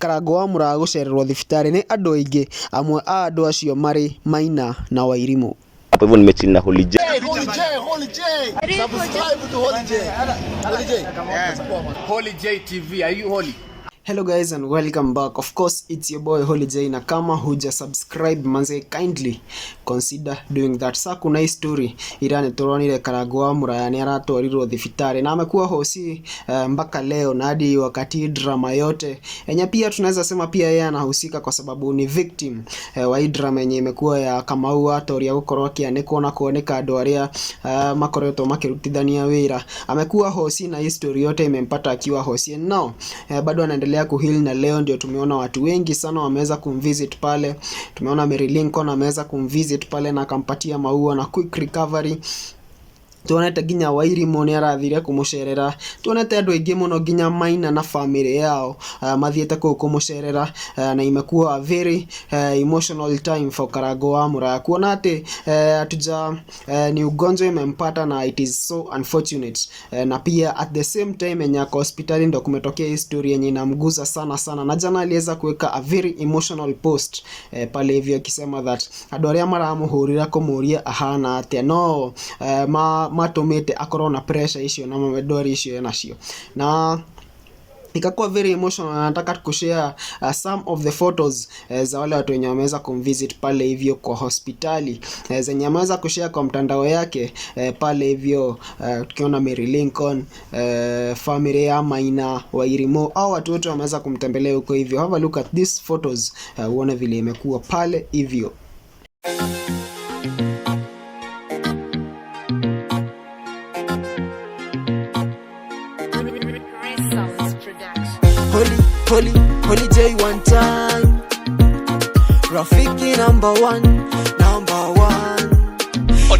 Karangũ wa Muraya gũcererwo thibitarĩ nĩ andũ aingĩ, amwe a andũ acio marĩ Maina na Wairimũ. Hapo hivyo nimechill na Holy J. Holy J, Holy J. Subscribe to Holy J. Holy J. Holy J TV, are you holy? Hello guys and welcome back. Of course it's your boy Holy J, na kama huja subscribe manze, kindly consider doing that. Sa kuna hii story ira nĩ tũronire Karangũ wa Muraya nĩ aratwarirwo thibitarĩ na amekuwa hosi mpaka leo na hadi wakati drama yote enye pia tunaweza sema pia yeye anahusika kwa sababu ni victim wa hii drama yenye imekuwa ya Kamau Atoria gũkorwo akĩanĩkwo na kuoneka andũ arĩa makoretwo makĩrutithania wĩra. Amekuwa hosi na hii story yote imempata akiwa hosi and now bado anaendelea kuheal na leo ndio tumeona watu wengi sana wameweza kumvisit pale. Tumeona Mary Lincoln ameweza kumvisit pale na akampatia maua na quick recovery. Tuonete nginya Wairimu nĩ arathire kũmũcerera, tuonete andũ aingĩ mũno nginya Maina na family yao mathiĩte kũu kũmũcerera na imekuwa a very emotional time for Karangũ wa Muraya kuona atĩ hatuja ni ugonjwa imempata na it is so unfortunate na pia at the same time yenye ako hospitali ndo kumetokea hii story yenye inamguza sana sana, na jana aliweza kuweka a very emotional post pale hivyo akisema that andũ arĩa maramũhũrĩra kũmũria ahana atĩa no matũmĩte akorwo na pressure icio na ndwari icio enacio na ikakuwa very emotional na nataka kushare some of the photos za wale watu wenye wameweza kumvisit pale hivyo kwa hospitali zenye ameweza kushare kwa mtandao yake pale hivyo tukiona Mary Lincoln, family ya Maina, Wairimu au watu wote wameweza kumtembelea huko hivyo. Have a look at these photos uone vile imekuwa pale hivyo. Holy, holy, holy J one time. Rafiki number one, number one.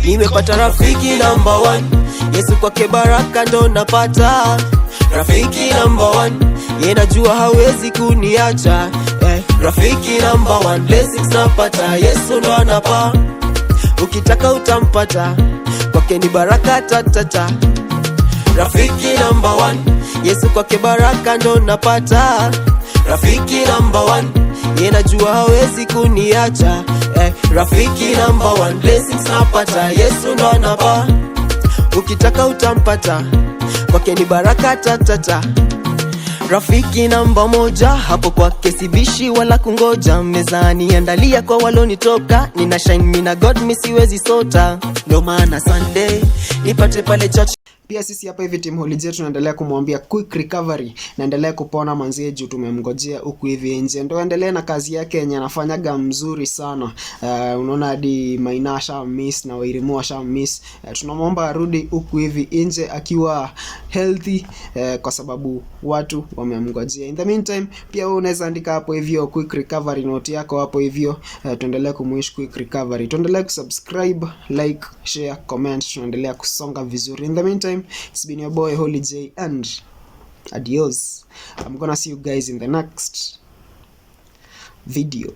Nimepata rafiki number one. Yesu kwake baraka ndo napata. Rafiki number one, ye najua hawezi kuniacha. Rafiki number one, blessings napata, Yesu ndo anapa. Ukitaka utampata, kwake ni baraka tatata. Rafiki number one, Yesu kwake baraka ndo napata. Rafiki number one, ye najua hawezi kuniacha. Rafiki number one, blessings napata, Yesu ndo anapa. Ukitaka utampata, kwake ni baraka tatata. Rafiki namba moja, hapo kwake sibishi wala kungoja. Mezani andalia kwa walonitoka, nina shine mina God mi siwezi sota, ndo maana Sunday nipate pale church. Pia sisi hapa hivi team Holy J tunaendelea kumwambia quick recovery, naendelea kupona manzie juu tumemngojea huku hivi nje, ndo endelee na kazi yake yenye anafanyaga mzuri sana. Unaona hadi Maina asha miss na Wairimu asha miss. Tunamwomba arudi huku hivi nje akiwa healthy kwa sababu watu wamemngojea. In the meantime, pia wewe unaweza andika hapo hivyo quick recovery note yako hapo hivyo. Tuendelee kumwish quick recovery, tuendelee kusubscribe, like, share, comment, tunaendelea kusonga vizuri. In the meantime, it's been your boy Holy J and adios. I'm gonna see you guys in the next video.